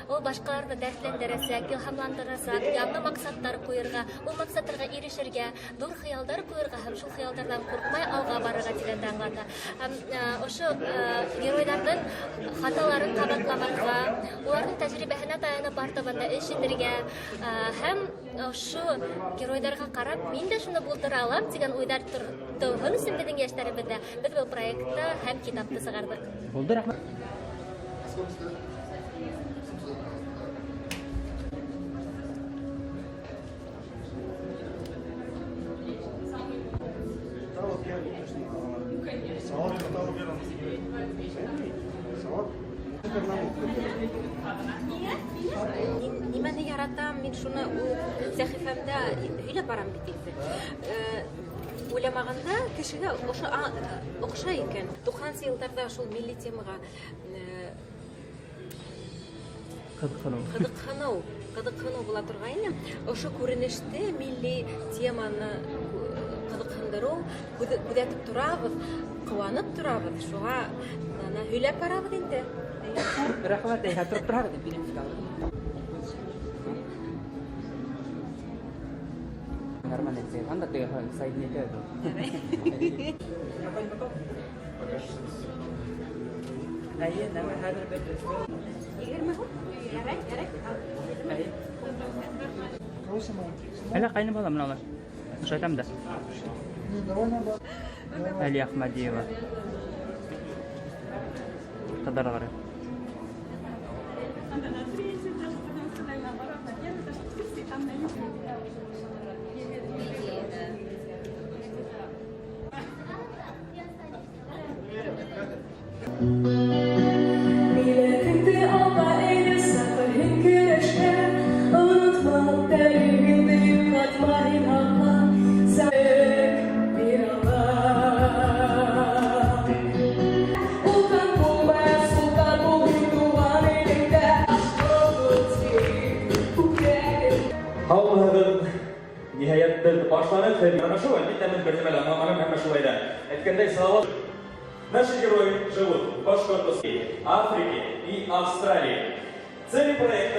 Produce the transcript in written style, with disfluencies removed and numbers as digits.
Ул башҡаларҙы дәртләндерәсәк, илһамландырасаҡ, яңы маҡсаттар ҡуйырға, ул маҡсаттарға ирешергә, ҙур хыялдар ҡуйырға һәм шул хыялдарҙан ҡурҡмай алға барырға тигәнде аңлата. Һәм ошо геройҙарҙың хаталарын ҡабатламаҫҡа, уларҙың тәжрибәһенә таянып артабан да эш итергә һәм ошо геройҙарға ҡарап, мин дә шуны булдыра алам тигән уйҙар тыуһын өсөн беҙҙең йәштәребеҙҙә беҙ был проектты һәм китапты сығарҙыҡ. Булды, рәхмәт. Нимәне яратам, мин шуны ул сәхифәмдә һөйләп барам бит инде. Уйламағанда кешегә ошо оҡшай икән. 90-нсы йылдарҙа шул милли темаға ҡыҙыҡһыныу. Ҡыҙыҡһыныу була торғайны. Ошо күренеште, милли теманы ҡыҙыҡһындырыу күҙәтеп торабыҙ, ҡыуанып торабыҙ. Шуға ана һөйләп барабыҙ инде. Рәхмәт, әйһә, тороп торабыҙ, билетик алып. Нормально әйтсәң, анда теге сайт не әйтә. Әйе, нәмә хәҙер бер. 20 һум? Ярай, ярай. Әйе. Әллә ҡайны бала мыналар? Ошо әйтәм дә. Әлиә Әхмәдиева. Ҡыҙҙарға ҡарай. Милләтеңде алға әйҙә, саҡыр һин көрәшкә. Онотма тарихыңды, юғалтма һин һаҡла. Бир ала. Ултан булма, солтан бул һин туған илеңдә. Һаумыһығыҙ! Ниһайәт, беҙ башланыҡ. Һеҙ шул, әлбиттә, мин бер нәмә лә аңламаным, әммә шулай ҙа. Әйткәндәй, Салават. Наши герои живут в Башкортостане, Африке и Австралии. Цели проекта